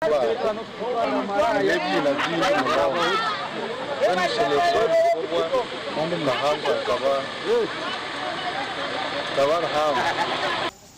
Hariyo ebiina bingi munonga. Mbwenu kishemereire kuba nikikorwa kandi omu mahangwe rikaba rihango.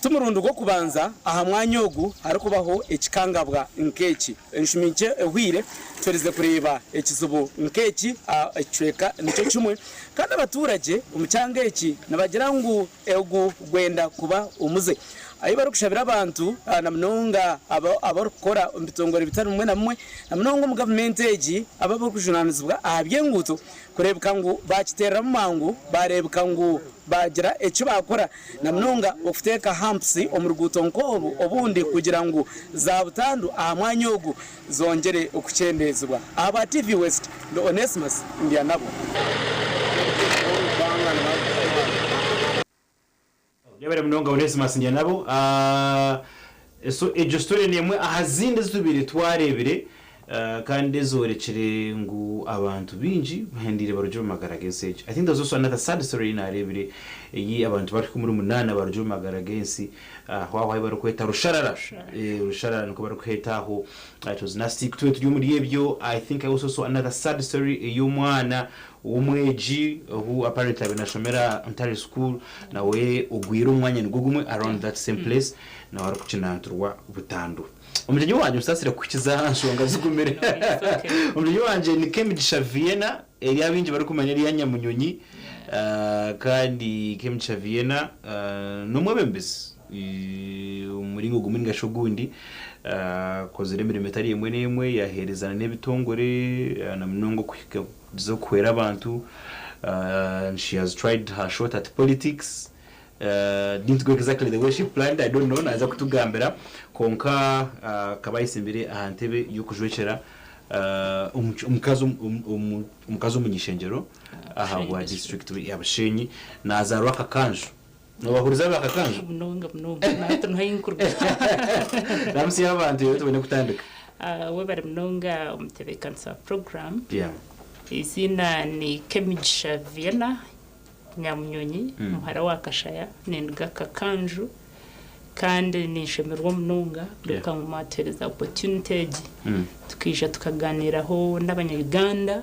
Ti murundi gw'okubanza aha mwanya ogu harikubaho ekikangabwa nk'eki. Enshumi nkye ehweire tuherize kureeba ekizibu nk'eki aha kicweka nikyo kimwe kandi abaturagye omu kyanga eki nibagira ngu Ogu gwenda kuba omuze ahu barikushabira abantu na munonga abo abarikukora omu bitongore bitari bimwe na bimwe na munonga omu gavumenti egi abo abarikujunanizibwa aha by'enguuto kureebeka ngu baakiteereramu mangu baareebeka ngu baagira eki baakora na munonga okuteeka humps omu ruguuto nk'oru obundi kugira ngu za butandu aha mwanya ogu zongyere kukyendeezibwa. Ahabwa TV West, ndi Onesmus Ndyanabo. Yebare munonga Onesmus Ndyanabo. So egyo story n'emwe aha zindi ezi tubaire twareebire kandi ezoorekire ngu abantu baingi bahendeire barugire omu magara g'ensi egi. I think there was also another sad story ei naareebire ei abantu barikuhika omuri munaana barugire omu magara g'ensi Aho ahu barikweta Rusharara. Rusharara nikwo barikuheeta aho. It was nasty. Ku tube turi omuri ebyo, I think I also saw another sad story ey'omwana w'omwegi who apparently abaire nashomera Ntare school nawe ogwire omu mwanya nigwo gumwe around that same place nawe arikukinanturwa butandu. Omugyenyi wangye onsaasire kukuhikiza aha nshonga zigumire. Omugyenyi wangye ni Kemigisha Vienna eri abaingi barikumanya eri Nyamunyonyi. Kandi Kemigisha Vienna n'omwebembezi omu muringo gumwe ninga shi ogundi. Akozire emirimo etari emwe n'emwe, yaheereza n'ebitongore na munonga okuhika okuhwera abantu. She has tried her shot at politics. Didn't go exactly the way she planned, I don't know, naaza kutugambira. Kwonka akaba ayetsimbire aha ntebe y'okujwekyera omukazi omukazi omuny'ishengyero ahabwa disiturikiti ya Bushenyi. Naazaarwa Kakanju. Noobahuriza aba Kakanju? Munonga munonga. Nahati niho ahi nkuruga. Ramutsya abantu reero tubone kutandika. Webare munonga omutebeekanisa wa puroguraamu. Eiziina ni Kemigisha Vienna. Nyamunyonyi muhara wa Kashaya ninduga Kakanju kandi ninshemererwa munonga kureebeka ngu mwatuheereza opportunity egi tukaija tukaganiiraho n'abanya Uganda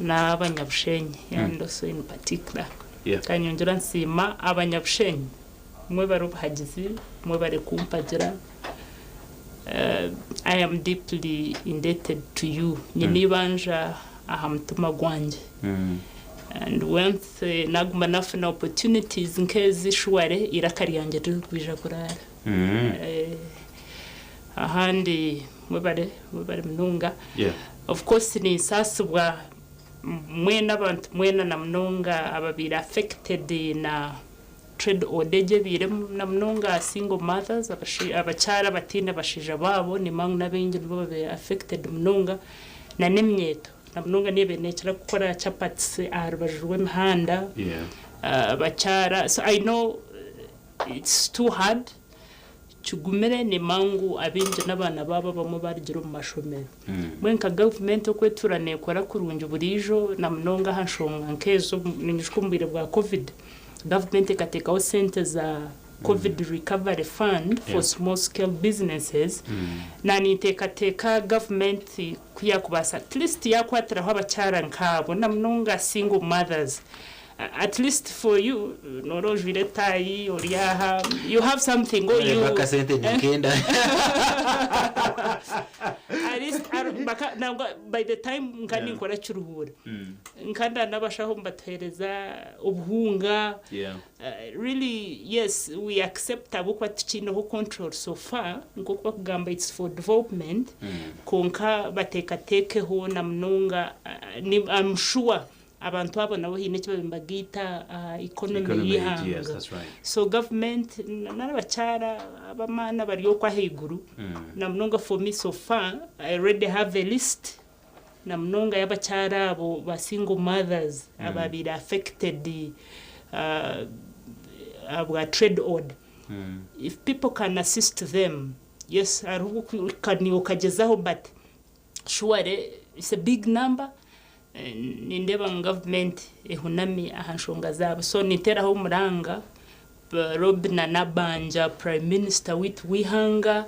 n'abanyabushenyi and also in particular. Kandi nyongyera nsiima abanyabushenyi mwebare obuhagizi, mwebare kumpagira I am deeply indebted to you nyine eibanja aha mutima gwangye. And once naguma nafuna opportunities nk'ezi surely eiraka ryangye tiririkwija kuraara. Ahandi mwebare mwebare munonga. Of course ninsaasibwa mwena abantu mwena na munonga ababaire affected na trade order egi ebairemu na munonga single mothers abakyara abataine bashaija baabo nimanya ngu n'abaingi nibo babaire affected munonga na n'emyeto. Na munonga neeba neekira kukora chapatis aha rubaju rw'emihanda, abakyara, so I know it's too hard, kigumire nimanya ngu abaingi n'abaana baabo abamwe barugire omu mashomero. Mbwenu nka gavumenti oku etuura neekora kurungi buriijo na munonga aha nshonga nk'ezo, ninyijuka omu bwire bwa covid, gavumenti ekateekaho sente za Covid Recovery Fund for Small Scale Businesses, naninteekateeka gavumenti ku yaakubaasa at least yaakwatiraho abakyara nkaabo na munonga single mothers at least for you noora ojwaire etaayi ori aha you have something or you Akasente ninkenda. At least baka nangwa by the time nka ninkora kiruhuura nka ndanabashaho nibatuheereza obuhunga Really yes we accept ahabw'okuba tikiineho control so far nk'oku bakugamba it's for development kwonka bateekateekeho na munonga I'm sure abantu abo nabo haine eki baabaire nibagaita aha economy y'eihanga so government n'abakyara ab'amaani abari okwo ahaiguru na munonga for me so far I already have a list na munonga y'abakyara abo ba single mothers ababaire affected ahabwa trade order if people can assist them yes hariho obu okagyezaho but surely it's a big number nindeeba ngu government ehunami aha nshonga zaabo so ninteraho omuranga Robinah Nabbanja prime minister waitu w'eihanga.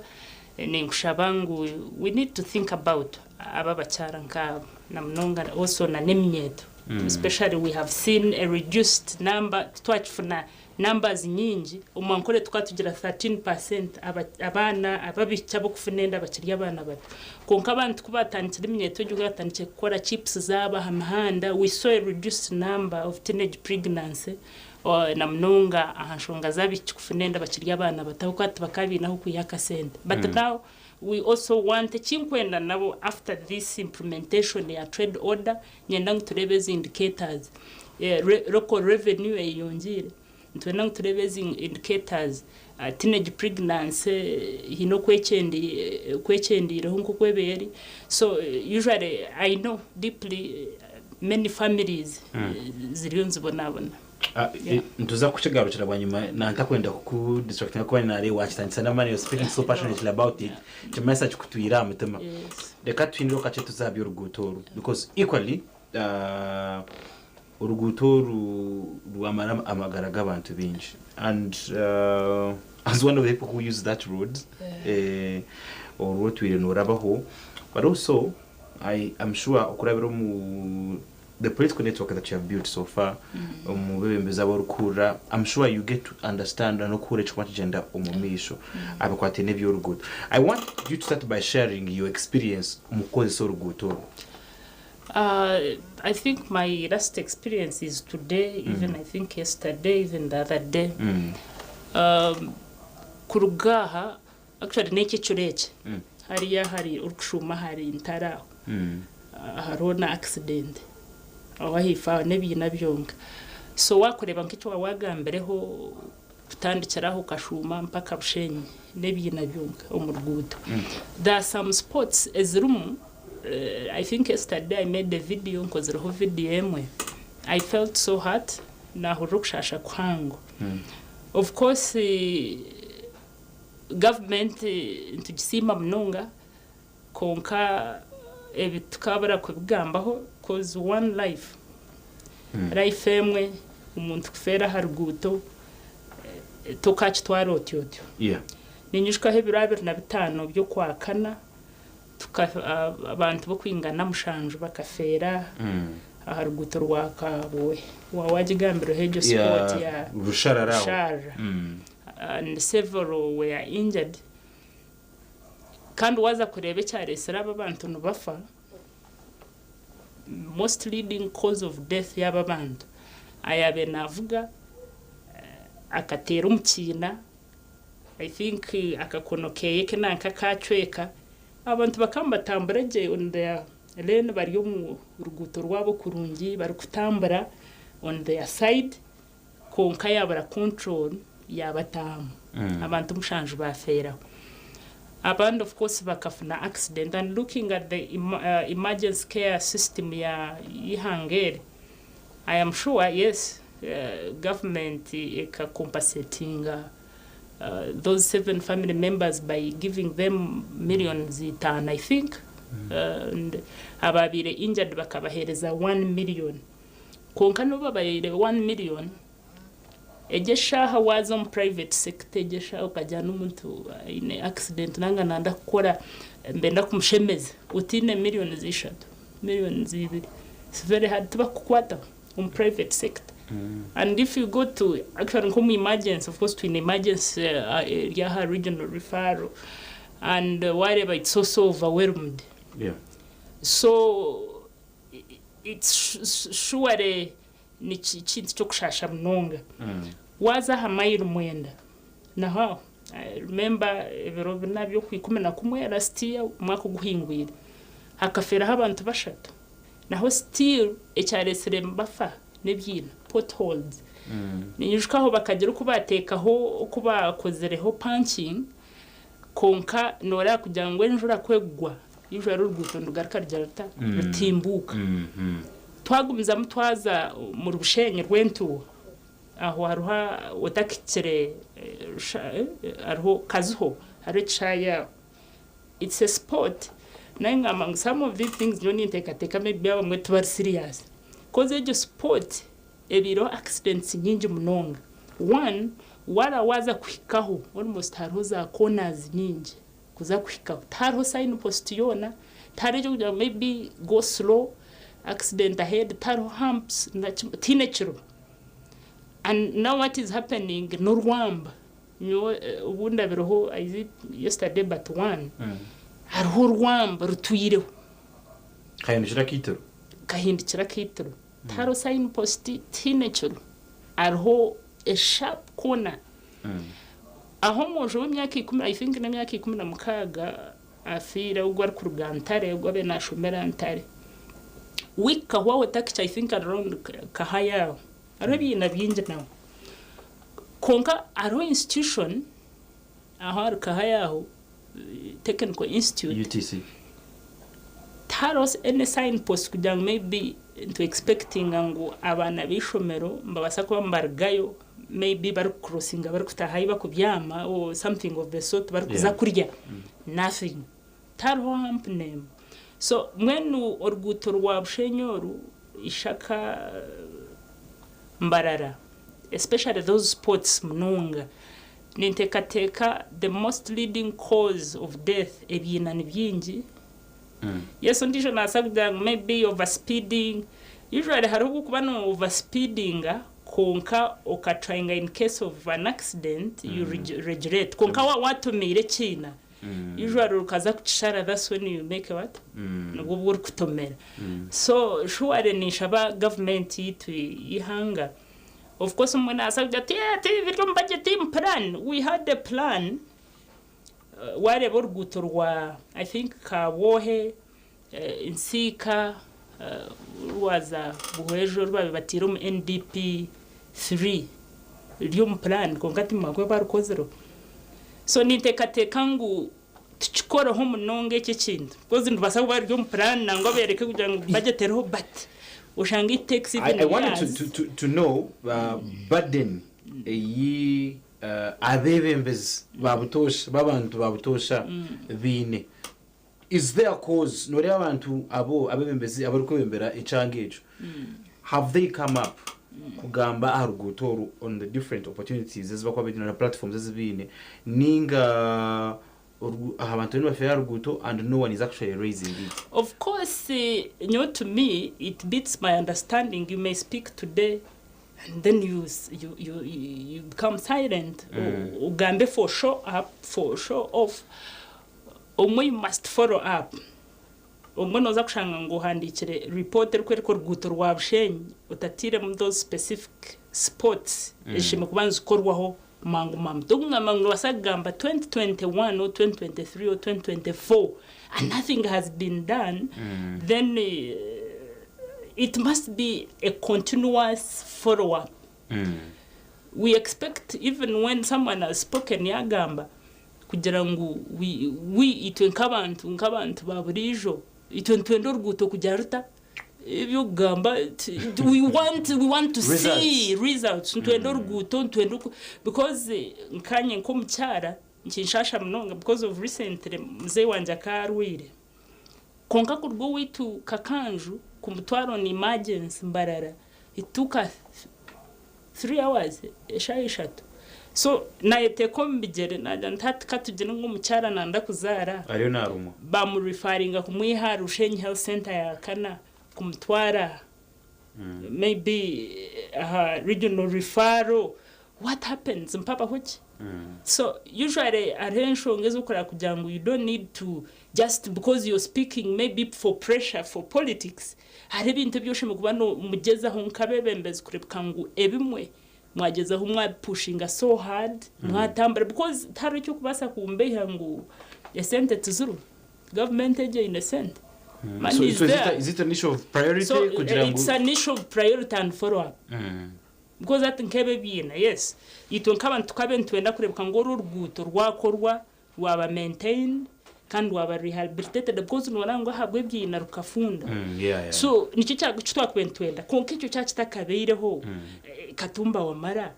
Ninkushaba ngu we need to think about aba abakyara nkaabo na munonga also na n'eminyeeto especially we have seen a reduced number titwakifuna numbers nyingi omu Ankole tukaba tugira 13% abaana ababaishiki ab'okufuna enda bakiri abaana bato kwonka abantu ku baatandikire eminyeeto egyo ku yaatandikire kukora chips zaabo aha mihanda we saw a reduced number of teenage pregnancy Na munonga aha nshonga z'abaishiki kufuna enda bakiri abaana bato ahabw'okuba tibakaba baine ah'okwiha akasente. But now we also want, eki nkwenda nabo after this implementation ya trade order, niinyenda ngu tureebe ezi indicators, local revenue eyeyongyeire, nitwenda ngu tureebe ezi indicators, teenage pregnancy haine oku ekyendiireho nk'oku ebaire eri. So usually I know deeply many families ziriyo nizibonabona. Nituza kukigarukira bwanyima nantakwenda kuku distractinga kuba nareeba wakitandisa n'amaani you're speaking so passionately about it nikimanyisa kikutwire aha mutima. Reka tuhindureho kakye tuze aha by'oruguuto oru because equally oruguuto oru rwamara amagara g'abantu baingi and as one of the people who use that road oru otwire norabaho but also I am sure okurabira omu the political network that you have built so far omu bebembezi abu orikuhurira am sure you get to understand n'okuhurira ekirikuba nikigyenda omu maisho abikwataine n'eby'oruguuto. I want you to start by sharing your experience omu kukozesa oruguuto oru. I think my last experience is today, even I think yesterday, even the other day. Kuruga aha, actually n'eki ekiro eki, hariya ahari orikushuuma ahari Ntare aho, hariho na accident aho ahaifo aho n'ebiina byonka. So waakureeba nk'eki waaba waagambireho kutandikira aho okashuuma mpaka Bushenyi n'ebiina byonka omu ruguuto. There are some spots ezirimu, I think yesterday I made a video, nkozireho video emwe, I felt so hurt, naahurira okushaasha kuhango. Of course government nitugisiima munonga kwonka ebi tukabura kubigambaho coz one life, life emwe omuntu kufeera aha ruguuto tokakitwara otyo otyo. Ninyijukaho ebiro 25 by'okwakana abantu b'okwingana mushanju bakafeera aha ruguuto rwa Kabwohe. Waaba wagigambireho egyo spot ya Rusharara. And several were injured. Kandi waaza kureeba ekyareetsire aba abantu nibafa, most leading cause of death y'aba abantu, ayaabaire naavuga akateera omu kiina, I think akakono keeye ke nanka kaacweka, abantu bakaba nibatambura gye on their lane bari omu ruguuto rwabo kurungi barikutambura on their side, Kwonka yaabura control yaabataamu. Abantu mushanju baafeeraho. Abandi of course bakafuna accident and looking at the emergency care system ya y'eihanga eri, I am sure yes government eka compensatinga those seven family members by giving them millions itaano I think and abaabaire injured bakabaheereza one million. Kwonka n'obu babahaire one million, egyo eshaaha waaza omu private sector egyo eshaaha okajyana omuntu aine accident nanga nayenda kukora nibenda kumushemeza otaine millions ishatu, millions ibiri it's very hard tibakukwataho omu private sector and if you go to actually nk'omu emergency of course twine emergency eri aha regional referral and waareeba it's also overwhelmed so It's surely ni kintu ky'okushaasha munonga. Waaza aha mayiro mwenda naho aho, I remember ebiro bina by'okwikumi na kumwe last year omwaka oguhingwire, hakafeeraho abantu bashatu. Naho still ekyareetsire bafa n'ebiina, potholes. Ninyijuka aho bakagira oku baateekaho oku baakozireho punching, Kwonka nooreeba kugira ngu enjura ku egwa, usually oruguuto nirugaruka rugira ruta? Rutimbuuka. Twagumizamu twaza omuri Bushenyi Rwentuuha, aho hariho otakihikire hariho Kaziho, hariho ekishaayi aho. It's a spot, naye ngamba ngu some of these things nyowe ninteekateeka maybe abamwe tibari serious. Coz egyo spot Ebaireho accidents nyingi munonga. One, waaba waaza kuhikaho almost hariho za corners nyingi. kuza kuhikaho. Tihariho sign post yoona, tihariho eky'okugira ngu maybe go slow, accident ahead, tihariho humps nakimwe, tihaine ekiriho. And now what is happening n'orwamba. Nyowe obu ndabireho is it yesterday but one, hariho orwamba rutwireho. Kahindukire akaitiro. Kahindukire akaitiro. Tihariho sign post, tihaine ekiriho. Hariho a sharp corner. Aho omwojo w'emyaka ikumi, I think n'emyaka 16 afiire ogwo arikuruga Ntare, ogwo abaire nashomera Ntare. Week kahwaho takikye I think around Kahaya aho. Hariho ebiina bingi naho. Kwonka hariho institution aho ahari Kahaya aho, Technical Institute. UTC. Tihariho any sign post kugira ngu maybe nitu expectinga ngu abaana b'eishomero nibabaasa kuba nibarugayo maybe barikucrossinga barikutaaha ahu barikubyama or something of the sort barikuza kurya. Nothing. Tihariho hump n'emwe. So mbwenu oruguuto rwa Bushenyi oru, Ishaka, Mbarara especially those spots munonga, ninteekateeka the most leading cause of death ebiina ni bingi. Yes ondiijo naabaasa kugira ngu maybe over speeding, usually hariho obu orikuba no over speedinga kwonka oka tryinga in case of an accident you regulate kwonka waaba watomeire ekiina usually okaza kukishara that's when you make what? Nibwo obu orikutomera. So surely ninshaba government yaitu y'eihanga, of course omwe naabaasa kugira ati eeh tibiri omu budget omu plan, we had a plan, waareeba oruguuto rwa I think Kabwohe, Nsiika, orwaza Buhweju oru baabaire bataire omu NDP 3 ruri omu plan kwonka timanya ku barukozireho. So ninteekateeka ngu tukikoreho munonga eki ekintu because nirubaasa kuba ruri omu plan nangwa beereke kugira ngu budget eriho but oshange it takes even I wanted years. to know burden ei abeebembezi ba butoosha b'abantu ba butoosha baine. Is there cause noreeba abantu abo abebembezi abarikwebembera ekyanga ekyo have they come up kugamba aha ruguuto oru on the different opportunities ezi barikuba baine na platforms ezi baine ninga aha bantu bariyo nibafeera aha ruguuto and no one is actually raising it? Of course nyowe to me it beats my understanding you may speak today and then you you you you become silent ogambe for show up for show off Obumwe you must follow up. Obumwe noza kushanga ngu ohandiikire report erikworeka oruguuto rwa Bushenyi otatairemu those specific spots ezishemereire kuba nizikorwaho mangu mangu. Tokugamba ngu nobaasa kugamba 2021 or 2023 or 2024 and nothing has been done then it must be a continuous follow up. We expect even when someone has spoken yagamba kugira ngu we itwe nk'abantu nk'abantu ba buriijo itwe nitwenda oruguuto kugira ruta eby'okugamba we want we want to see results nitwenda oruguuto nitwenda because nkanye nk'omukyara nikinshaasha munonga because of recently muzeeyi wangye akaba arwaire kwonka kuruga owaitu Kakanju kumutwara on emergency Mbarara it took us 3 hours, eshaaha ishatu. So nayeteeka omu bigyere naagira nti hati katugire ngu omukyara nanda kuzaara, Ariyo naarumwa. bamureferringa kumwiha aha Rushenyi Health Centre ya kana kumutwara maybe aha regional referral, what happens? Mpabaho ki? So usually hariho enshonga ez'okureba kugira ngu you don't need to just because you're speaking maybe for pressure for politics, hariho ebintu ebi oshemereire kuba nomugyezaho nk'abebembezi kureebeka ngu ebimwe mwagyezaho mwabipushinga so hard mwatambura because tihariho ekirikubaasa kumbeiha ngu esente tiziriho, government egyo eine esente, money So, is so is, it there. a, is it an issue of priority So kugira ngu it's an issue of priority and follow up. Because hati nk'ebi ebiina, yes, itwe nk'abantu tukabe nitwenda kureebeka ngu oru oruguuto rwakorwa, rwaba maintained kandi rwaba rehabilitated because noreeba ngu ahabw'ebiina rukafunda. So nikyo kya eki twakubaire nitwenda kwonka ekyo kyaba kitakabaireho, Katumba Wamala,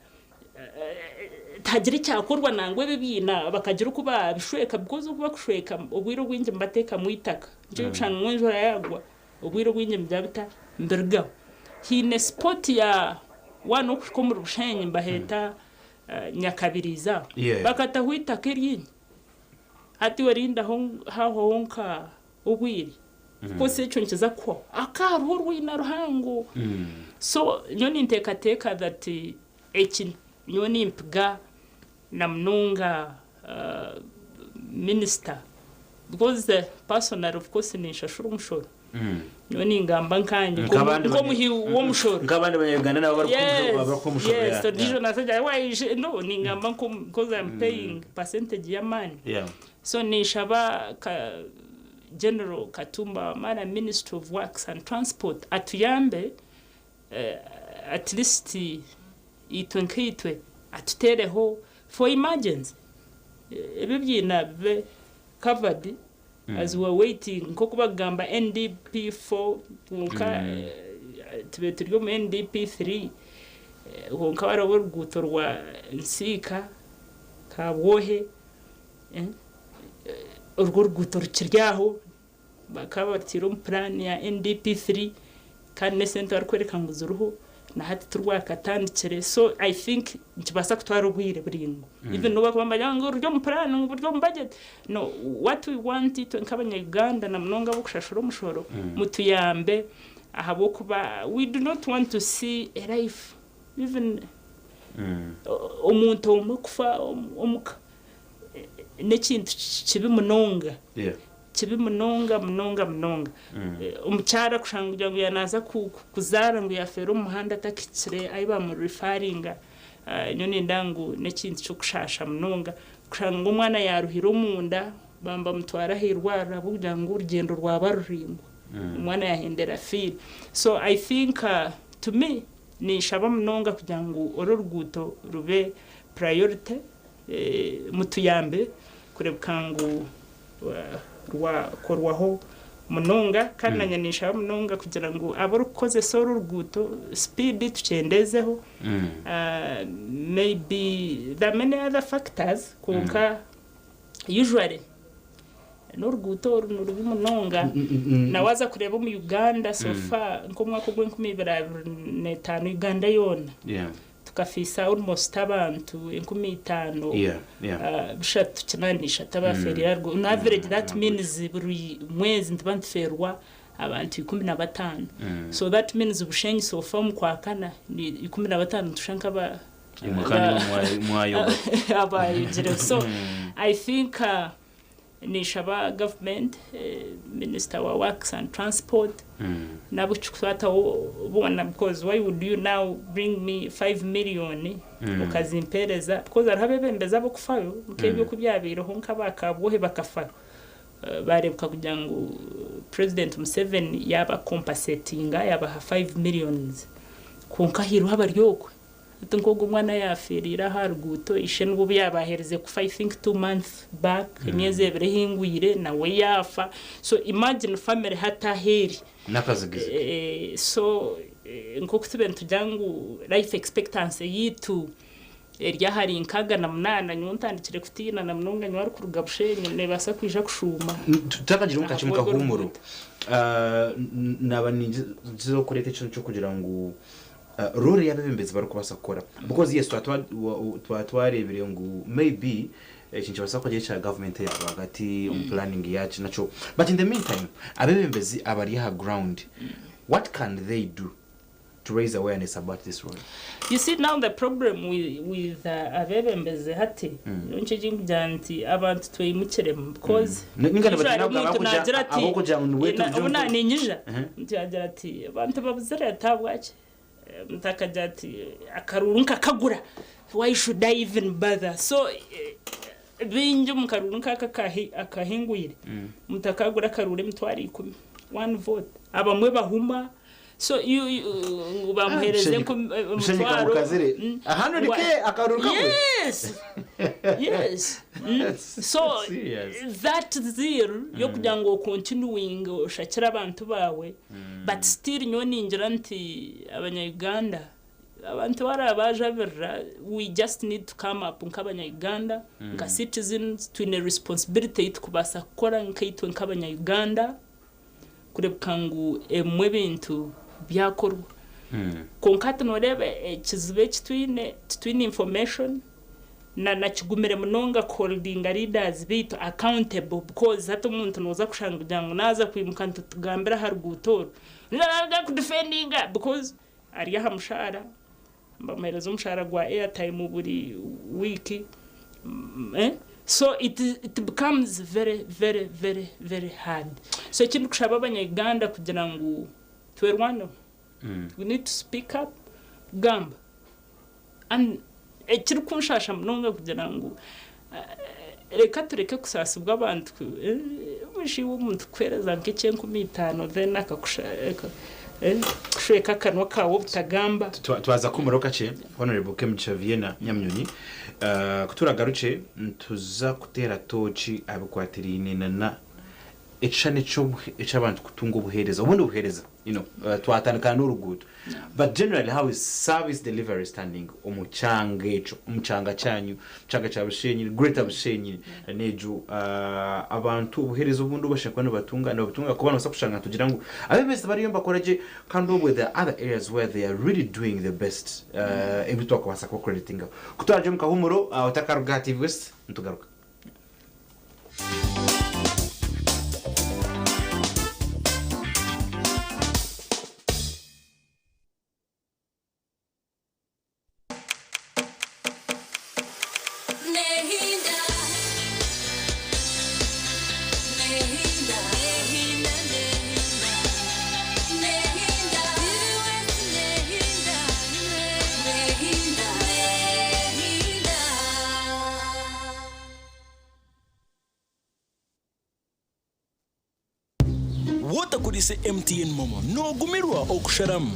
tihagira ekyakorwa nangwa ebi ebiina bakagira oku babishweka because oku bakushweka obwire obwingi nibateekamu eitaka. Nikyo orikushanga ngu enjura yaagwa Obwire obwingi nibiba bita nibirugaho. Haine spot ya waaba nokuhika omuri Bushenyi nibaheeta Nyakabirizi aho. Yeah. Bakataho eitaka eryingi. Hati iwe rindaho hahwaho nka obwire of course ekyo nikiza kuhwaho aka hariho orwina ruhango so nyowe ninteekateeka that eki nyowe nimpiga na munonga minister because personally of course ninshashura omushoro nyowe ningamba nkanye Nk'abandi nk'omuhi w'omushoro. Nk'abandi banyayuganda nabo barikuha omushoro. Yes, yeah, so yeah. ndijo nasajja why no ningamba nko because I'm paying percentage y'amaani. So ninshaba ka General Katumba Wamala Minister of Works and Transport atuyambe at least itwe nkaitwe atutereho for emergency ebi ebiina bibe covered as we are waiting nkoku bakugamba NDP 4 kwonka tube turi omu NDP 3 kwonka wareeba oruguuto rwa Nsiika Kabwohe Orwo oruguuto rukiri aho bakaba barutaire omu puraani ya NDP 3 kandi n'esente barikworeka ngu ziriho na hati tirwakatandikire so I think nikibaasa kutwara obwire buraingwa even n'obu barikuba nibagira ngu ruri omu puraani ngu ruri omu budget no what we want itwe nk'abanya Uganda na munonga ab'okushashura omushoro mutuyambe ahabw'okuba we do not want to see a life even omuntu omwe kufa omuka. N'ekintu kibi munonga, kibi munonga munonga munonga. Omukyara kushanga kugira ngu yaaba naaza kuzaara ngu yaafeera omu muhanda atakahikire ahu baamurifaringa, nyowe nindeeba ngu n'ekintu ky'okushaasha munonga. Kushanga ngu omwana yaaruhire omunda baaba nibamutwara aha irwariro ahabw'okugira ngu orugyendo rwaba ruraingwa, omwana yaahendera afiire. So I think to me ninshaba munonga kugira ngu oru oruguuto rube priority. Mutuyambe kurebuka ngu rwakorwaho munonga kandi nanye ninshaba munonga kugira ngu abarikukozesa oru oruguuto speed tukyendezeho maybe there are many other factors kwonka usually n'oruguuto oru nirubi munonga na waaza kureeba omu Uganda so far nk'omwaka ogw'enkumi ibiri abiri n'etaano Uganda yoona Tukafiisa almost abantu 5000 383 abafeereire aharuguru. On average that means buri mwezi nituba nitufeerwa abantu 15. So that means Bushenyi so far omu Kwakana ni 15 nitushusha nk'aba Imwe kandi mwayoga. abayogire. So I think Ninshaba government, minister wa works and transport n'abukukwataho boona because why would you now bring me 5 million okazimpereza because hariho abebembezi abokufayo nk'ebyo oku byabaireho nk'aba Kabwohe bakafayo barebuka kugira ngu president Museveni yaba compensatinga yabaha 5 millions kwonka hairuho abari okwe. Hati nk'ogu omwana yaafiiriire aha ruguuto, ishe nibwo obu yaaba aherize kufa I think two months back, emyezi ebiri ehingwire nawe yaafa. So imagine family hati ahu eri. N'akazigizigi. So nk'oku tube nitugira ngu life expectancy yaitu eri ahari nkaaga na munaana, nyowe ntandikire kutiina na munonga nyowe arikuruga Bushenyi neebaasa kwija kushuuma. Tutakagiire omu kakye omu Ahabw'orwo kahuumuro, ruguuto. naaba ningyezaho kureeta ekintu ky'okugira ngu Role ei abebembezi barikubaasa kukora because yes twaba twareebire ngu may be eki nikibaasa kuba kiri ekya government eya rwagati omu planning yaakyo nakyo but in the meantime abebembezi abari aha ground what can they do to raise awareness about this role? You see now the problem with, with abebembezi hati mm. nikyo ekinkugira nti abantu tweyimukiremu because mm. usually omuntu nagira ati obu naninyija omuntu yagira ati abantu babuzire ati ahabwaki Omuntu akagira ati akaruuru nkakagura why should I even bother so baingi omu karuuru nk'aka akahingwire omuntu akagura akaruuru 100,000 one vote abamwe bahuma so ngu bamuhereze omutwaro yes yes so that zeal y'okugira ngu okontinuwinge oshakire abantu baawe But still nyowe ningira nti abanya Uganda abantu baraaba bajabirira we just need to come up nk'abanya Uganda nka citizens twine responsibility ei tukubaasa kukora nkaitwe nk'abanya Uganda kurebuka ngu ebimwe ebintu byakorwa. Kwonka hati noreeba ekizibu eki twine titwine information. Na na kigumire munonga ku holdinga leaders beitu accountable because hati omuntu noza kushanga kugira ngu naza kwimuka nti tugambire aha ruguuto oru naza ku defendinga because ari aha mushaara bamuhereza omushaara gwa airtime buri week so it it becomes very very very very hard so eki ndikushaba abanya Uganda kugira ngu twerwaneho we need to speak up gamba And ekirikunshasha munonga kugira ngu reka tureke kusaasibwa abantu omushaija omuntu kukuheereza nk'ekyenkumi itaano then akakushweka akanwa kaawe obutagamba. Twaza kuhumuraho kakye Honourable Kemigisha Vienna Nyaminyonyi. Ku turagarukye nituza kuteera tooki aha bikwatiraine na ekishushani eky'abantu kutunga obuheereza obundi buheereza you know twatandika n'oruguuto but generally how is service delivery standing omu kyanga ekyo omu kyanga kyanyu omu kyanga kya Bushenyi greater Bushenyi n'egyo abantu obuheereza obundi obu bashemereire kuba nibatunga nibabutunga kuba nobaasa kushanga nitugira ngu abeebembezi bariyo nibakora gye kandi obwe there are other areas where they are really doing the best ebi twakubaasa kuba creditingaho. Ku turaagye omu kahuumuro otakaruga aha TV West nitugaruka. Wootakuriise MTN MoMo noogumirwa okusharamu.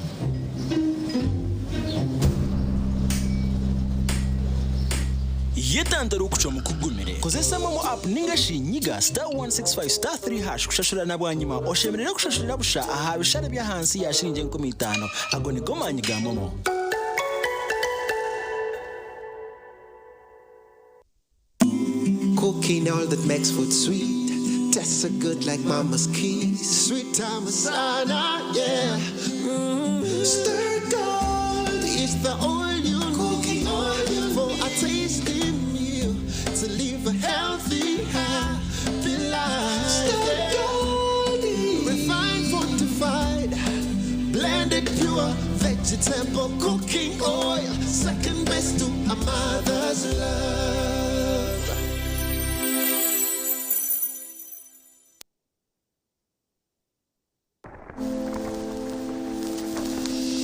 Yetantare okucwamu kugumire. Kozesa MoMo app ninga shi nyiga *165*3# kushashura na bwanyima oshemererwe kushashurira busha aha bishare by'ahansi ya shiringi 5000. Ago nigo maanyi ga MoMo. Cooking all that makes food sweet. Tastes so good like mama's kiss. Sweet time masala, yeah. Stir gold is the oil you need for a tasty meal to live a healthy, happy life. Stir gold, refined, fortified, blended pure vegetable cooking oil. Second best to a mother's love.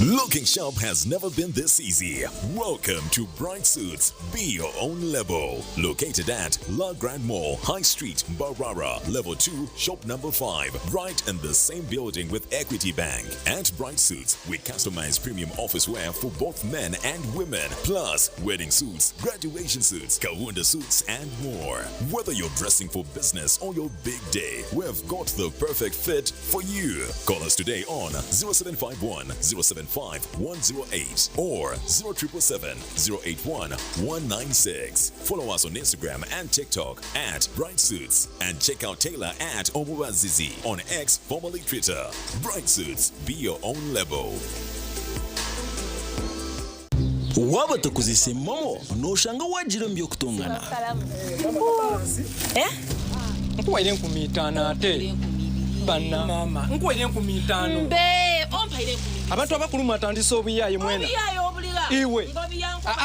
Looking sharp has never been this easy. Welcome to Bright Suits. Be your own level. Located at La Grand Mall, High Street, Mbarara, Level 2, Shop Number 5, right in the same building with Equity Bank. At Bright Suits, we customize premium office wear for both men and women, plus wedding suits, graduation suits, kawunda suits, and more. Whether you're dressing for business or your big day, we've got the perfect fit for you. Call us today on 0751 075 108 or 0777 081 196. Follow us on Instagram and TikTok at Bright Suits and check out Taylor at Omubazizi on X, formerly Twitter. Bright Suits, be your own level. Waaba otakozese MoMo, nooshanga waagira omu by'okutongana. Nkuwaire 5000 ate banna. Mama nkuwaire 5000. Mbe ompaire enkumi ibiri. Abantu abakulu mwatandise obuyaye mwena. Obuyaye obuligha. Iwe. Ngobi yankuba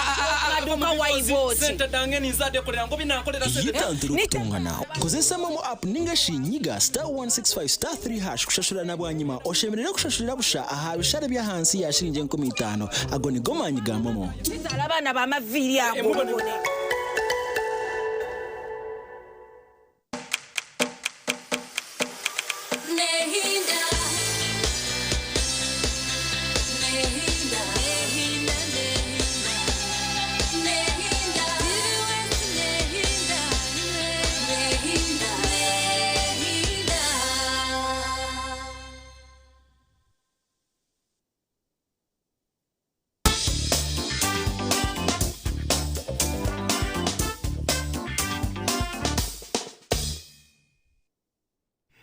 Aduka waiba oti. Sente dange ninze adekolera ngobi nankolera sente. Yetantare okutongana. Kozesa MoMo app ninga shi nyiga *165*3# kushashura na bwanyima oshemererwe kushashurira busha aha bishare by'ahansi ya shiringi 5000. Ago nigo maanyi ga MoMo. Tuzaala abaana b'amaviiri ago obone.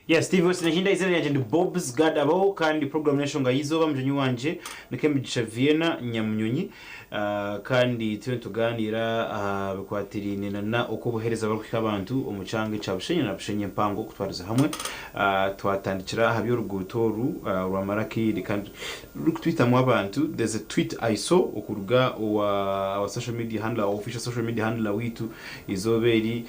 Yes, TV West Nahinda izina ryangye ndi Bobs Gad abaho kandi program n'enshonga y'izooba mugyenyi wangye ni Kemigisha Vienna Nyamunyonyi Ah, kandi turiyo nitugaaniira aha bikwatiraine na na oku obuheereza burikuhika abantu omu kyanga ekya Bushenyi na Bushenyi empango kutwariza hamwe. Ah, twatandikira aha by'oruguuto oru ah, rwamara akaire kandi rurikutwitamu abantu. There's a tweet I saw okuruga owa our social media handler, our official social media handler waitu izooba eri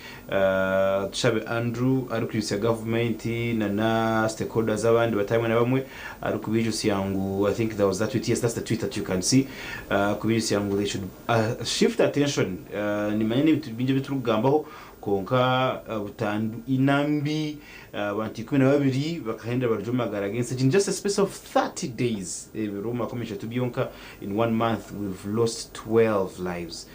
Tushabe Andrew arikwijutsya gavumenti na na stakeholders abandi batari bamwe na bamwe arikubijutsya ngu I think there was that tweet yes that's the tweet that you can see arikubijutsya ngu they should shift attention nimanya nebintu bingi ebiturikugambaho kwonka butandu ina mbi abantu 12 bakahendera bari omu magara g'ensi egi in just a space of 30 days ebiro 30 byonka in one month we've lost 12 lives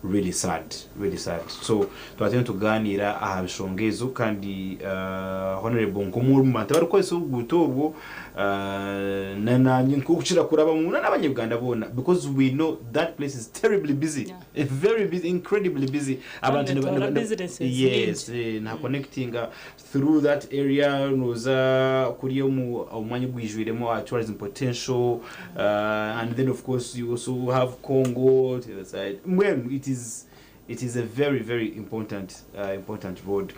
Really sad, really sad. So twaba turiyo nitugaaniira aha nshonga ezo kandi Honourable nk'omwe omu bantu abarikukozesa oruguuto orwo na naanye nk'okukira kurabamu na n'abanya-Uganda boona because we know that place is terribly busy, yeah. Very busy, incredibly busy. Abantu netwara businesses yes, nyingi. Na connectinga through that area noza kuriya omu omwanya ogwijwiremu aha tourism potential and then of course you also have Congo to the other side mbwenu it is it is a very very important important road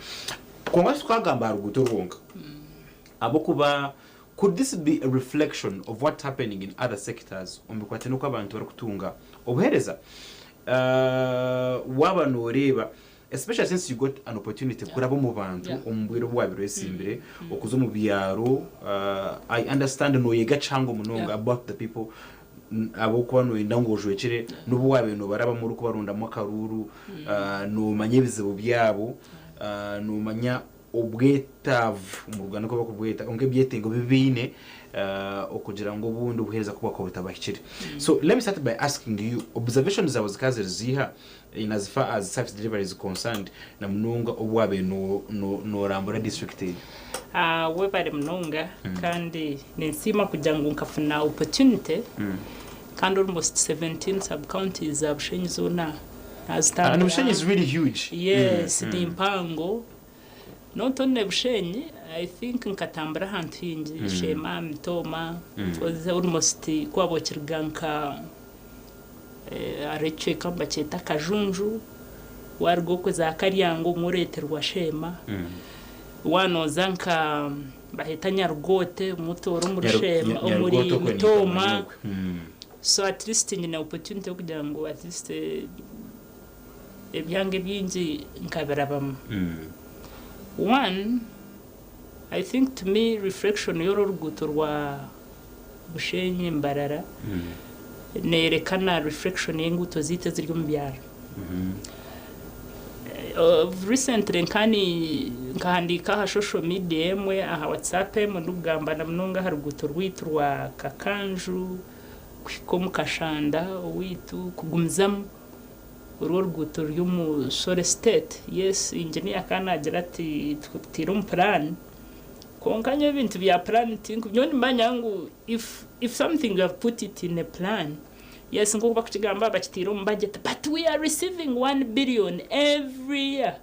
kwonka titukagamba aha ruguuto rwonka ahabw'okuba could this be a reflection of what's happening in other sectors omu bikwataine n'oku abantu barikutunga obuheereza waaba noreeba Especially since you got an opportunity kuraba omu bantu omu bwire obu wabaire oyesimbire okuza omu byaro I understand noyega kihango munonga about the people ahabw'okuba noyenda ngu ojwekyere n'obu wabaire nobarabamu orikubarondamu akaruuru nomanya ebizibu byabo nomanya obwetaavu omu Ruganda nikwo barikubweta kwonka ebyetengo ebi baine okugira ngu obundi obuheereza ku bwakuba butabahikire. So let me start by asking you observations zaawe zikaba ziri ziiha In as far as service delivery is concerned na munonga obu wabaire norambura district eyo. Webare munonga kandi ninsiima kugira ngu nkafuna opportunity kandi almost 17 sub counties za Bushenyi zoona nazitambura. And Bushenyi is really huge. Yes, ni mpango. Not only Bushenyi, I think nkatambura ahantu haingi, Sheema, Mitooma, almost ku waaba okiriga nka Hariho ekicweka nibakyeta Kajunju, waaruga okwo za Karyango obumwe oreeterwa Sheema, waanoza nka baheeta Nyarugoote obumwe otoora omuri Sheema omuri Mitooma, so at least nyine opportunity y'okugira ngu at least ebyanga ebingi nkabirabamu. One, I think to me reflection y'oru oruguuto rwa Bushenyi Mbarara neyoreka na reflection y'enguuto zaitu eziri omu byaro. Of recently nka nkahandiika aha social media emwe aha WhatsApp emwe ndikugamba na munonga aha ruguuto rwaitu rwa Kakanju kuhika omu Kashanda owaitu kugumizamu Orwo oruguuto ruri omu Sore State. Yes, engineer akaba naagira ati tutaire omu plan, kwonka nyowe ebintu bya plan tinku, nyowe nimanya ngu if if something you have put it in a plan, yes nk'oku bakukigamba bakitaire omu budget but we are receiving one billion every year,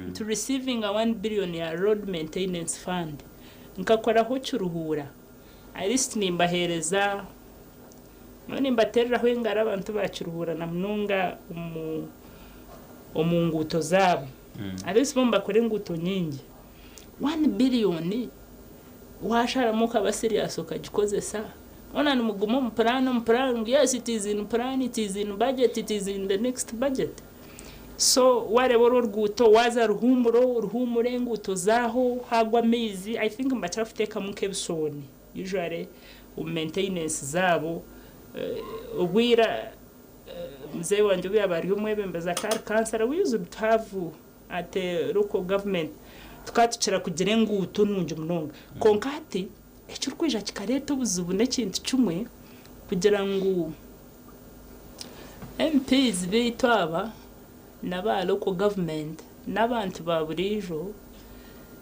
nitu receiving one billion ya road maintenance fund, nkakoraho kiruhuura, at least nimbaheereza. Nyowe nimbateereraho engaro abantu ba Kiruhura na munonga omu nguuto zaabo. At least bo nibakora enguuto nyingi. One billion waasharamu okaba serious okagikozesa, hoona nimuguma omu plan omu plan ngu yes it is in plan, it is in budget, it is in the next budget. So waareeba orwo oruguuto waaza Ruhumuro, Ruhumuro enguuto zaaho haagwa amaizi I think nibakira kuteekamu nk'ebisooni. Usually omu maintenance zaabo obwira muzeeyi wangye obu yaaba ari omwebembezi akaba ari kansara we used to have at local government tukaba tukira kugira enguuto nungi munonga kwonka hati ekirikwija kikareeta obuzibu n'ekintu kimwe kugira ngu MPs baitu aba n'aba local government n'abantu ba buriijo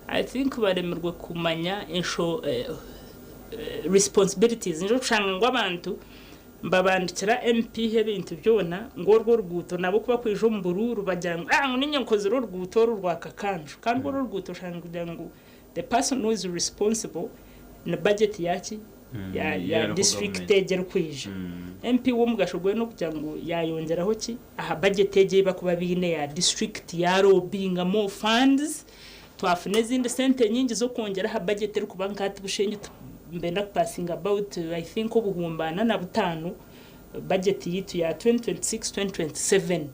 I think baremirwe kumanya ensho responsibilities niijo kushanga ngu abantu nibabandikira MP ebintu byona ngu orwo oruguuto nabo kubakwija omu buruuru bagira ngu ah ngu ninye nkozire oruguuto oru rwa Kakanju kandi orwo oruguuto oshanga kugira ngu The person who is responsible ni budget yaki ya, Ya ya local district government. egi erikwija. MP w'omugasho gwe n'okugira ngu yayongyeraho ki aha budget egi ei bakuba baine ya district yarobinga more funds twafuna ezindi sente nyingi z'okwongyera aha budget erikuba nka hati Bushenyi mbenda kupasinga about I think 45,000 budget yitu ya 2026-2027.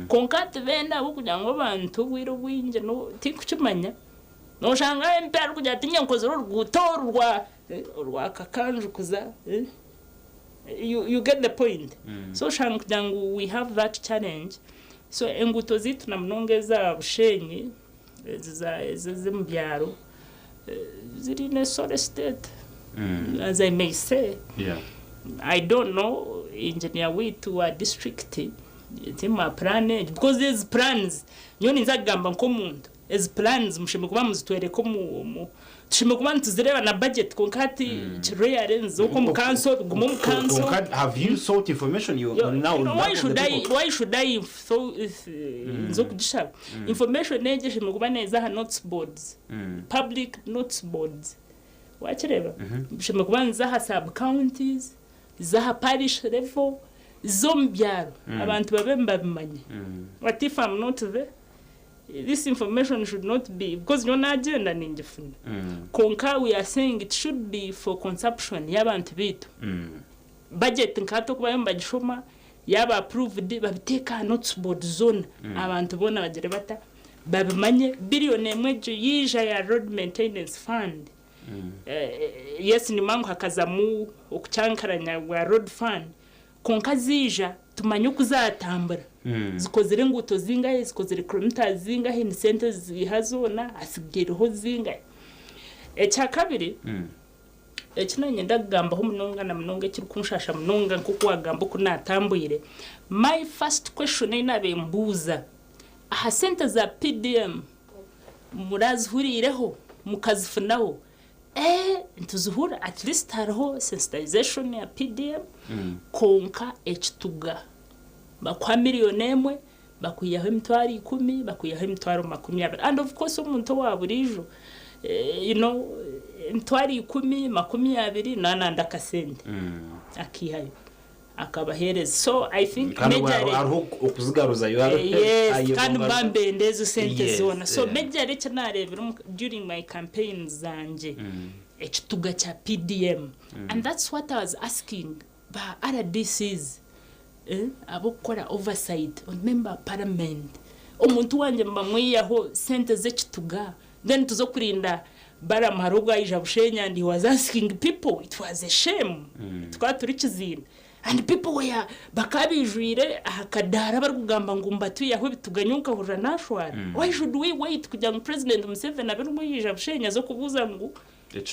Kwonka hati beena ahabw'okugira ngu abantu obwire obwingi no tinkukimanya noshanga MP arikugira ati nye nkozire oruguuto oru rwa orwa Kakanju kuza you, you get the point. So oshanga kugira ngu we have that challenge. So enguuto ziitu na munonga eza Bushenyi ezi za ezi ez'omu byaro ziri in a sorry state as I may say. I don't know engineer waitu wa district tima plan egi because ezi plans nyowe ninza kugamba nk'omuntu ezi plans mushemereire kuba muzitwereka omu omu tushemereire kuba nituzireeba na budget kwonka hati rarely nizooka omu council biguma omu council. Kwonka have you sought information you Yo, now you know, why on should the I people? why should I so if nza okugishaba information egi eshemereire kuba neeza aha notice boards, public notice boards, wakireeba bishemereire kuba niza aha sub counties, z'aha parish level, z'omu byaro abantu babe nibabimanya. But if I'm not there, this information should not be, because nyowe nagyenda ningifuna, kwonka we are saying it should be for consumption y'abantu baitu. Budget nkahati okubayo nibagishoma yaba approved, babiteeke aha notice board zoona, abantu boona bagire bata babimanye. 1 billion egyo yiija ya road maintenance fund. Yes, nimanya ngu hakazamu okukyankaranya bwa road fund, kwonka ziija tumanye oku zatambura, zikozire enguuto zingahe, zikozire kilometers zingahe, ni sente ziiha zoona, hasigaireho zingahe. Ekyakabiri eki nanyenda kugambaho munonga na munonga, ekirikunshasha munonga, nk'oku wagamba oku natambwire, my first question ei nabe mbuuza aha sente za PDM, murazihuriireho mukazifunaho? Nituzihurira, at least hariho sensitization ya PDM, konka ekituga bakuha 1 million bakwihaho 10,000, bakwihaho 20,000, and of course omuntu owa buriijo, 10,000, 20 nananda akasente akihayo akabaheereza. So I think Kandi majorly hariho okuzigaruzayo. Yes, kandi mbambende ezo sente zoona. So majorly eki nareebire during my campaign zangye, ekituga kya PDM, and that's what I was asking ba RDCs, ab'okukora oversight on member of parliament, omuntu wangye mbamwihaho sente z'ekituga, then tuze okurinda Balaam hariho obwayija Bushenyi and he was asking people. It was a shame. Tukaba turi kiziina and people were bakaba bijwire aha kadaara barikugamba ngu mbatwihaho ebituga, nyowe nkahurira nashwara. Why should we wait kugira ngu President Museveni abe nimwe yija Bushenyi aze kubuuza ngu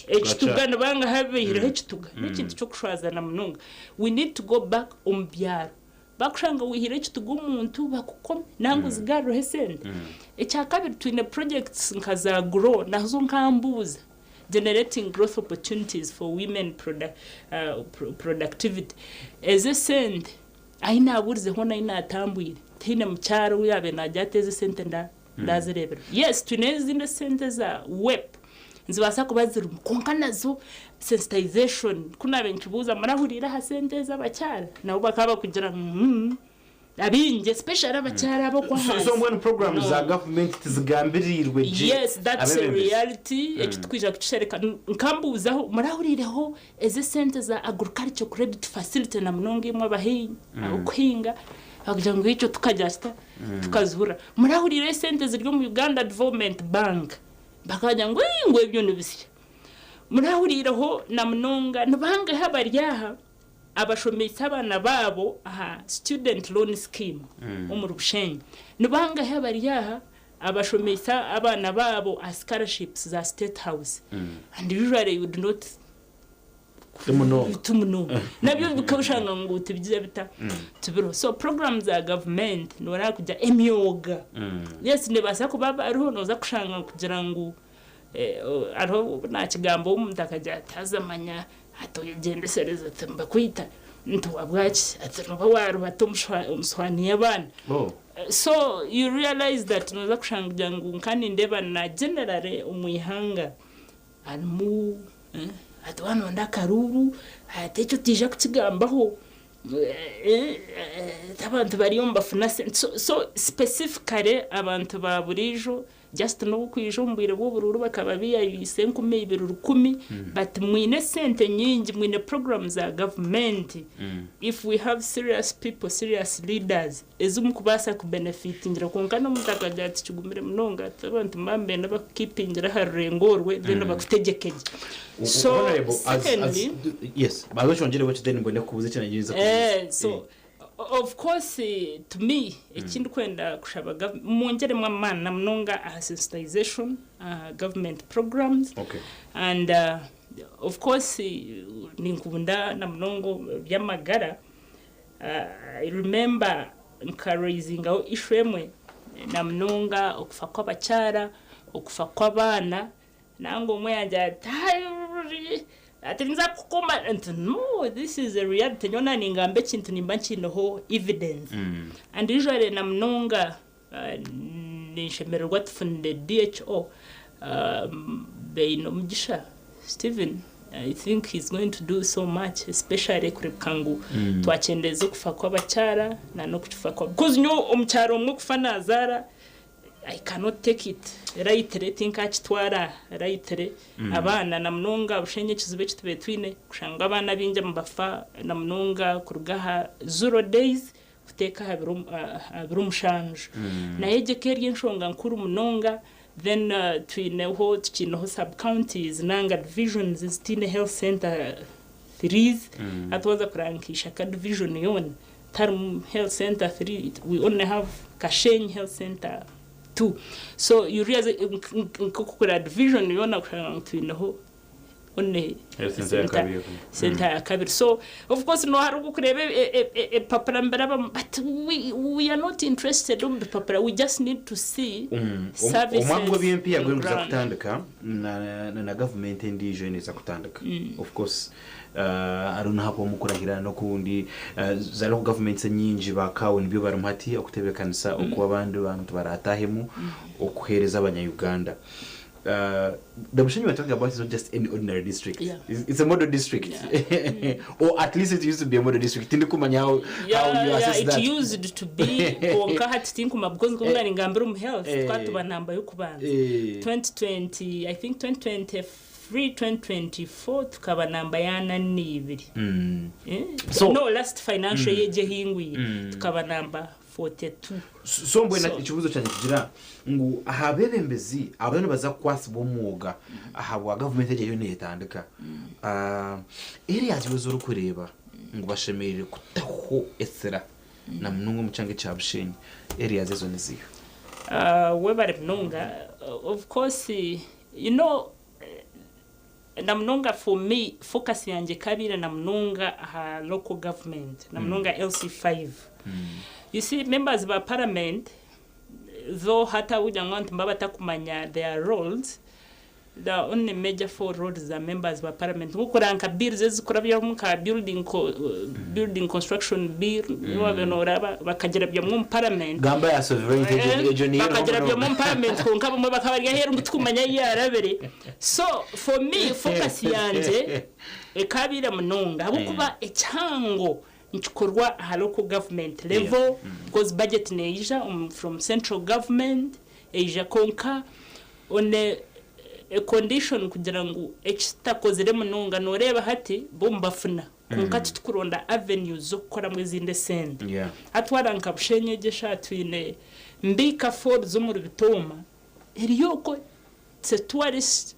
ekituga nibangahe abaihireho ekituga? N'ekintu ky'okushwazana munonga. We need to go back omu byaro, bakushanga wihire ekituga omuntu bakukome nangwa uzigarurireho esente. Ekyakabiri, twine projects nka za GROW, nazo nkambuuza, generating growth opportunities for women productivity, ezi esente ahi naburizeho nahi natambwire tihaine mukyaro yabe nagira ati ezi esente ndazireebera. Yes, twine ezindi esente za WEP, nizibaasa kuba zirimu, kwonka nazo sensitization, ku nabe nkibuuza murahuriire aha sente ez'abakyara, nabo bakaba bakugira abingi, especially abakyara ab'okwahansi. So mbwenu program za government tizigambiriirwe gye Yes, that's a abebembezi. reality. Eki tukwija kukishereka. Nkambuuzaho murahurireho ezi sente za agriculture credit facility, na munonga imwe abahingi abokuhinga, bakugira ngu ekyo tukajya kita tukazihurira. Murahurireho esente ziri omu Uganda Development Bank? Bakagira ngu "Ii, ngu ebyo nibisya." Murahurireho na munonga nibangahe abari aha abashomeise abaana baabo aha student loan scheme omuri Bushenyi? Nibangahe abari aha abashomeise abaana baabo aha scholarships za State House? And usually you would not Timunonga. Timunonga nabyo bikabishanga ngu tibigize bita tibiriho. So program za government noraba kujya emyoga, yes, nibaasa kuba bariho, noza kushanga kugira ngu hariho nakigamba omuntu akagira ati azamanya ati oyegyendesereza ati mbakwita nti wabwaki ati noba warubata omuswani y'abaana. Oh. So you realize that noza kushanga kugira ngu nka nindeeba na generally omu ihanga. Harimu ati waaba noyenda akaruuru ati ekyo toija kukigambaho ati abantu bariyo nibafuna sente so specifically abantu ba buriijo just n'okwija omu bwire bw'oburuuru bakaba biyabiise 2000 1,000 but mwine sente nyingi mwine program za gavumenti if we have serious people serious leaders ezi mukubaasa kubenefitingira kwonka n'omuntu akagira ati kigumire munonga ati abantu nibaba nibenda bakukipingire aha rurengo orwe then bakutegyeke gye so Honorable, as, as, secondly yes baza okyongyereho ki then mbone kukubuuza eki nanyinza kubuuza. Eh, so of course to me ekindikwenda kushaba mwongyeremu amaani na munonga aha sensitization aha government programs Okay. and of course ninkunda na munonga eby'amagara I remember nka raisingaho issue emwe na munonga okufa kw'abakyara, okufa kw'abaana, nangwa omwe yangira ati ati ninza kukukoma nti no this is a reality nyowe naningamba ekintu nimba nkiineho evidence and usually na munonga ninshemererwa tufunire DHO Bainomugisha Steven I think he's going to do so much especially kurebuka ngu twakyendeeza okufa kw'abakyara na n'okufa kwa because nyowe omukyara omwe okufa nazaara I cannot take it lightly tinkakitwara lightly abaana na munonga bushenyi ekizibu eki tubaire twine kushanga abaana abaingi nibafa na munonga kuruga aha zero days kuteeka aha biro aha biro mushanju naye egyo eka eri enshonga nkuru munonga then twineho tukiineho sub counties nanga divisions ezitaine health center threes hati waaza kureeba nka Ishaka division yoona tiharimu health center three we only have Kashenyi health center two so you realize nk'okureeba division yoona kushanga ngu twineho only Health center ya kabiri. center ya kabiri so of course no hari okureeba ebipapura nibirabamu but we are not interested omu bipapura we just need to see services Omwaka gw'ebyempiiha on guriyo niguza ground. kutandika na na gavumenti endiijo neeza kutandika. Of course hariho n'ahakuba omukurahira n'okundi za local governments enyingi ba CAO nibyo barimu hati okutebeekanisa oku abandi bantu baraatahemu okuheereza abanya-Uganda. The Bushenyi we're talking about is not just any ordinary district. It's a model district. Or at least it used to be a model district. Tindikumanya how you assess It that. used to be kwonka hati tinkuma because nkoku nangambire omu health twatuba namba y'okubanza 2020 I think 2023 2024 tukaba namba y'ana n'ibiri. Eh? No last financial year egyo ehingwire tukaba namba 42. So mbwenu So- ekibuuzo kyangye kigira ngu aha beebembezi abariyo nibaza kukwasibwa omwoga ahabwa gavumenti egyo eriyo neetandika areas ezi orikureeba ngu bashemereire kutaho esira na munonga omu kyanga ekya Bushenyi areas ezo niziiha? Webare munonga. Of course you know na munonga for me focus yangye ekabaire na munonga aha local government na munonga LC5. You see members ba parliament though hati ahabw'okugira ngu abantu nibaba batakumanya their roles the only major four roles za members ba parliament nk'okureba nka bills ezikurabyamu nka building, building construction bill waaba nooraba bakagirabyamu omu parliament Gamba ya sovereignty egyo niyo eriho bakagirabyamu munonga. omu parliament kwonka abamwe bakaba bari aheeru ngu tikumanya ahu yaarabire so for me focus yangye ekabaire munonga ahabw'okuba ekihango nikikorwa aha local government level because budget neija from central government eija kwonka on a condition kugira ngu ekitakozire munonga noreeba hati bo nibafuna kwonka titukuronda avenues z'okukoramu ezindi esente. Hati wareeba nka Bushenyi egyo eshaaha twine Mbiika Falls omuri Bitooma eriyo okwo it's a tourist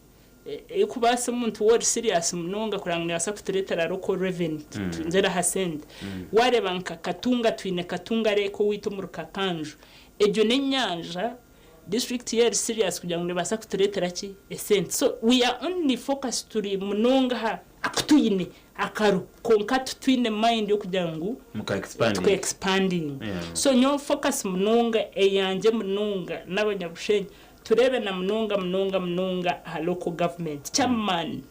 erikubaasa omuntu waaba ori serious munonga kureba ngu neebaasa kutureetera local revenue twongyere aha sente. Waareeba nka Katunga twine Katunga Lake owaitu omuri Kakanju egyo n'enyanja district yo eri serious kugira ngu neebaasa kutureetera ki esente. So we are only focused turi munonga aha aku twine akaro kwonka titwine mind y'okugira ngu Muka expanding. tuka expanding. So nyowe focus munonga eyangye munonga n'abanyabushenyi tureebe na munonga munonga munonga aha local government chairman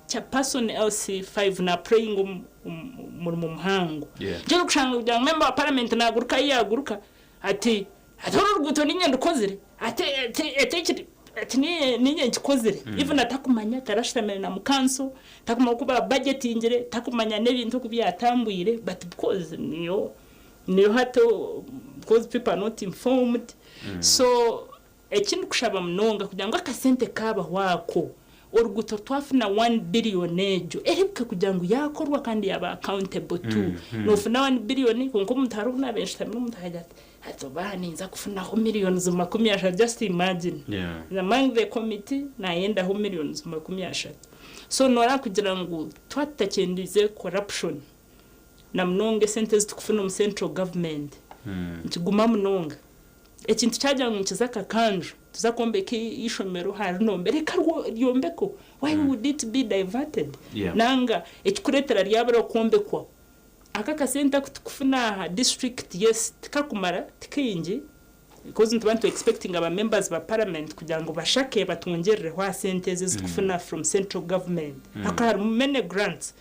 chairperson LC5 na praying omurimo muhango. Nikyo orikushanga kugira ngu member wa parliament naguruka ahi yaguruka ati ati oru oruguuto niinye ndukozire ati ati ati ekiri Ati niinye nkikozire. Even atakumanya, tarashutamire na mu kanso, takumanya oku ba budgetingire, takumanya n'ebintu oku byatambwire but because niyo niyo hati because people are not informed. So eki ndikushaba munonga kugira ngu akasente kaabaho ako, oruguuto twafuna one billion egyo ereebeke kugira ngu yaakorwa kandi yaaba accountable to. Noofuna one billion kwonka omuntu hariho obu naabaire nshutamire omuntu akagira ati, Hati oba ninza kufunaho millions 30, just imagine. Yeah. Among the committee nayendaho millions 30. So noora kugira ngu twaba tutakyendize corruption na munonga esente ezi tukufuna omu central government nikiguma munonga. Ekintu kyagira ngu nikiza Kakanju, tuza kwombeka eishomero aha Runombe, reka ryombekwe. Why would it be diverted? Yeah. Nanga ekikureetera ryabura kwombekwa. Aka akasente aku tukufuna aha district yes tikakumara tikaingi because nituba nitu expectinga ba members ba parliament kugira ngu bashake batwongyerereho aha sente ezi ezitukufuna from central government ahakuba harimu many grants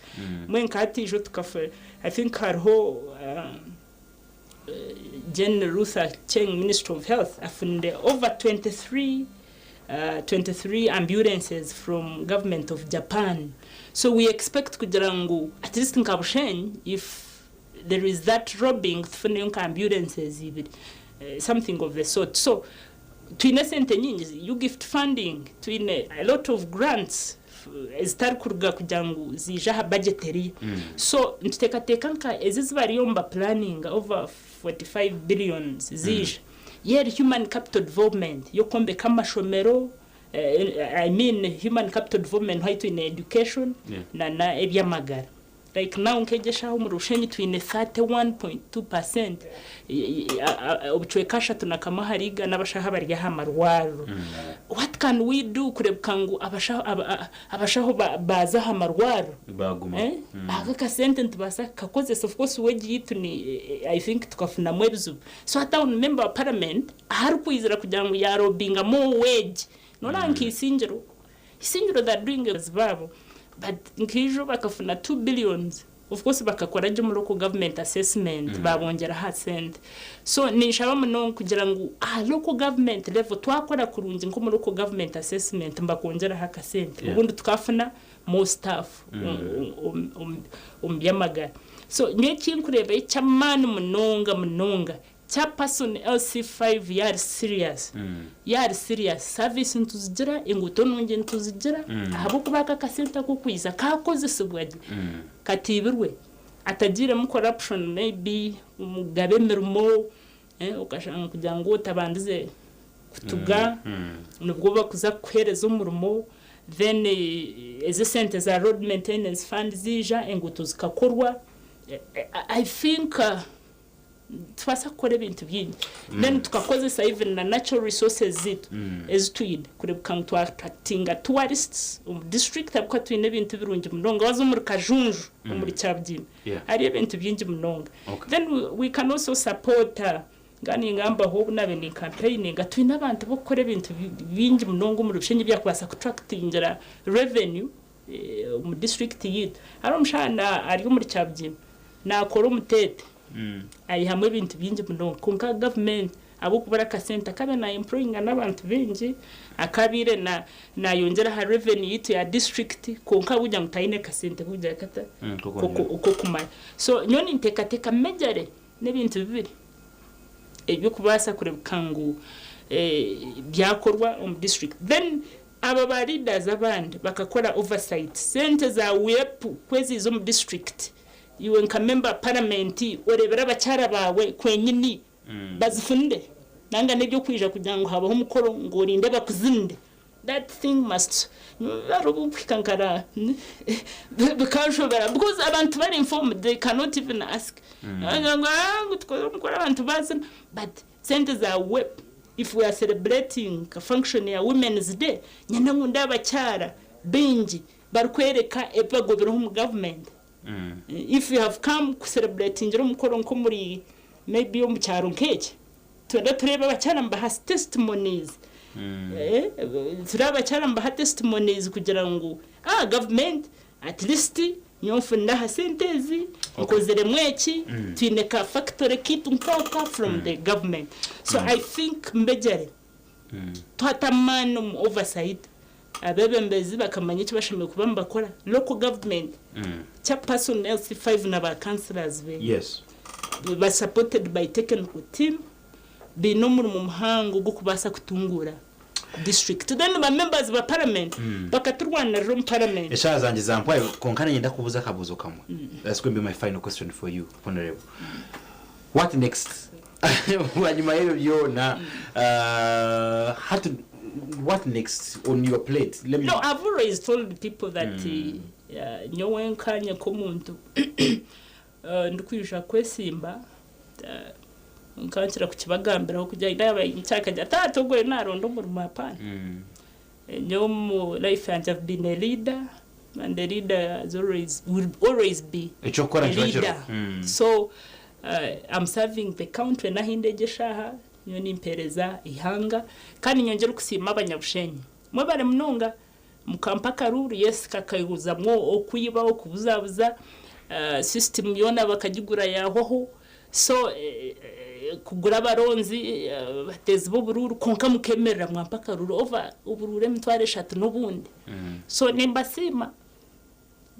mbwenu nka hati ijo tukafu I think hariho Jane Ruth Aceng minister of health afunire over 23 23 ambulances from government of Japan so we expect kugira ngu at least nka Bushenyi if there is that lobbying tufuneyo nka ambulances ibiri something of the sort so twine esente nyingi UGIFT funding twine a lot of grants ezitari kuruga kugira ngu ziije aha budget eriyo so nituteekateeka nka ezi ezi bariyo niba planninga over 45 billions ziija Yeri human capital development y'okwombeka amashomero, I mean human capital development hati twine education na na eby'amagara. Like now nk'egi eshaaha omuri Bushenyi twine 31.2 percent obucweka 31 ahari igana abashaho abari aha marwariro. What can we do kureebeka ngu abashaho abashaho baaza aha marwariro? Baaguma. Aka akasente nitubaasa kukakozesa of course wage yaitu ni I think tukafunamu ebizibu. So hati aho ni member wa parliament aharikwizira kugira ngu ya lobbyinga more wage noreeba nka Isingiro, Isingiro they are doing a baabo but nkaijo bakafuna two billions of course bakakora gye omu local government assessment babongyera aha sente. So ninshaba munonga kugira ngu aha local government level twakora kurungi nk'omu local government assessment nibakwongyeraho akasente obundi tukafuna more staff omu by'amagara. So nyowe eki nkureeba eky'amaani munonga munonga, chairperson LC5 yaari serious, yaari serious, service nituzigira, enguuto nungi nituzigira, ahabw'okuba aka akasente ak'okwiza kaakozesibwa gye, katiibirwe, atagiiremu corruption maybe omukugaaba emirimo, okashanga kugira ngu otabandize kutuga nibwo bakuza kukuheereza omurimo then ezi esente za road maintenance fund ziija enguuto zikakorwa I think nitubaasa kukora ebintu bingi then tukakozesa even na natural resources zaitu ezi twine kureebeka ngu twa attractinga tourists omu district ahabw'okuba twine ebintu birungi munonga waaza omuri Kajunju omuri Kyabugimba hariyo ebintu bingi munonga then we can also support Nkaba ningambaho obu naabaire ninkampeyiniinga, twine abantu b'okukora ebintu bingi munonga omuri Bushenyi ebyakubaasa kuturaktingira revenue omu disiturikiti yaitu. Hariho omushaija ari omuri Kyabugyenyi naakora omuteete, aihamu ebintu bingi munonga kwonka gavumenti ahabw'okubura akasente akaabaire naayemployinga n'abantu baingi, akaabaire naayongyera aha revenue yaitu ya disiturikiti kwonka ahabw'okugira ngu taine kasente k'okugira kata, k'okumara. So nyowe ninteekateeka majorly N'ebintu bibiri ebirikubaasa kureebeka ngu byakorwa omu district. Then aba ba leaders abandi bakakora oversight, sente za WEAP ku eziiza omu district, iwe nka member wa parliament oreebere abakyara baawe kwenyini bazifunire nanga n'eby'okwija kugira ngu habaho omukoro ngu orinde bakuzinire. That thing must hariho obu nkuhika nkara bikanshobera because abantu tibari informed they cannot even ask bagira ngu aah ngu tukore omukoro abantu baazina but sente za wep if we are celebrating nka function ya women's day nyenda ngu ndeebe abakyara baingi barikworeka ebi bagobireho omu government if you have come ku celebratingira omukoro nk'omuri maybe omu kyaro nk'eki Twenda tureebe abakyara nibaha testimonies Tureebe abakyara nibaha testimonies kugira ngu ah government at least nyowe nfunire aha sente ezi nkoziremu eki twine ka factory keitu nkaka from the government so I think mbegyere. Twata amaani omu oversight, abeebembezi bakamanya eki bashemereire kuba nibakora, local government, chairperson, LC5 na ba councillors be ba supported by technical team, baine omurimo muhango gw'okubaasa kutunguura district. Then ba members ba parliament bakaturwanirira omu parliament. Eshaaha zangye zampwayo kwonka niinyenda kubuuza akabuuzo kamwe. That's going to be my final question for you Honourable. What next? Bwanyima y'ebyo byona, hati what next on your plate? Let me No, I've always told people that nyowe nkanye nk'omuntu ndikwija kwesimba, nkankira kukibagambiraho kugira ngu yaaba nkyakagira ati taata ogwo naronda omurimo hapana. Nyowe omu life yangye I've been a leader and a leader has always will always be Eky'okukora a nikiba kiriho. leader. So I'm serving the country n'ahu ndi egi eshaaha nyowe nimpeereza eihanga kandi nyongyere okusiima abanyabushenyi. Mwebare munonga mukampa akaruuru yes kakaihuzamu okwiba, okubuzabuza, system yoona bakagigura yahwaho so kugura abaronzi, abateezi b'oburuuru kwonka mukemerera mwampa akaruuru over oburuuru emitwaro eshatu n'obundi so nimbasiima.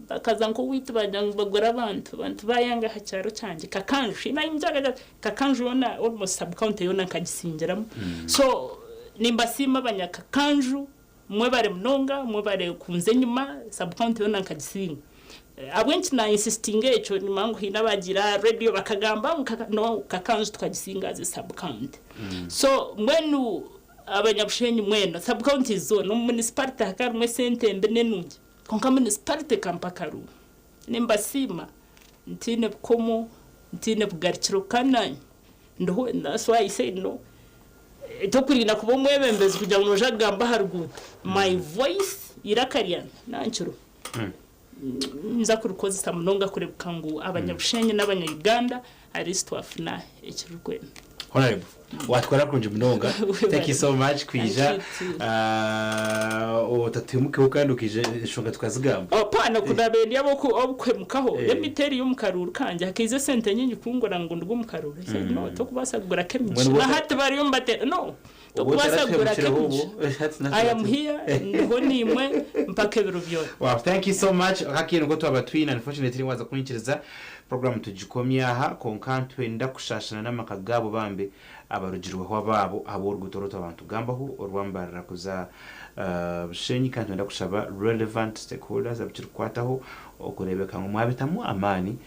Bakaza nk'owaitu baagira ngu bagure abantu, abantu baayanga aha kyaro kyangye Kakanju, haine ahu ngyagaza Kakanju yoona almost sub county yoona nkagisingiramu. So nimbasiima abanya Kakanju mwebare munonga, mwebare kunza enyima, sub county yoona nkagisinga. Ahabw'enki na insistinga ekyo nimanya ngu haine abaagiire aha radio bakagamba ngu no Kakanju tukagisinga as a sub county. So mbwenu abanyabushenyi mwena sub counties zoona omu municipality hakaba harimu esente mbi n'enungi. Kwonka munisiparite ekampa akaruuru. Nimbasiima ntaine bukomo, ntaine bugarukiro kandi naanye ndiho that's why I say no tokurinda kuba omwebembezi kugira ngu noija kugamba aha ruguuto. My voice, eiraka ryangye nankiriho. Ninza kurikozesa munonga kureebeka ngu abanyabushenyi n'abanya Uganda at least twafuna ekirikwenda. Honorable, watwara kurungi munonga. Thank you so much kwija. Otatuhemukeho kandi okaija enshonga tukazigamba. Apana kunaba ndi ab'okuhemukaho. Let me tell you omu karuuru kangye hakaija esente nyingi kungura ngu nduge omu karuuru. I said no, tokubaasa kugura Kemigisha. Na hati bariyo nibateera no, tokubaasa kugura Kemigisha. I am here, ndiho naimwe mpaka ebiro byona. Wow, thank you so much. Hakaire niko twaba twine unfortunately waaza kunyikiriza Puroguraamu tugikomye aha, kwonka nitwenda kushaashana n'amaka gaabo bambi abarugirweho abaabo ahabw'oruguuto oru twaba nitugambaho orwa Mbarara kuza Bushenyi kandi nitwenda kushaba relevant stakeholders abu kirikukwataho okureebeka ngu mwabitamu amaani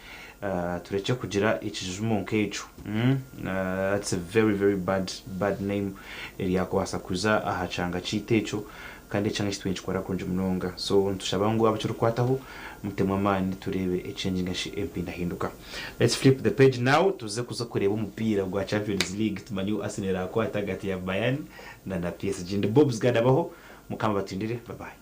turekye kugira ekijumo nk'ekyo. That's a very very bad bad name eryakubaasa kuza aha kyanga kyaitu ekyo kandi ekyanga eki twine nikikora kurungi munonga so nitushaba ngu abu kirikukwataho Mutemu amaani tureebe echange ningashi empindahinduka. Let's flip the page now tuze kuza kureeba omupiira gwa Champions League tumanye ou Arsenal erakwata ahagati ya Bayern na na PSG. Ndi Bobs Gadabaho, Mukama abatindire. Bye bye.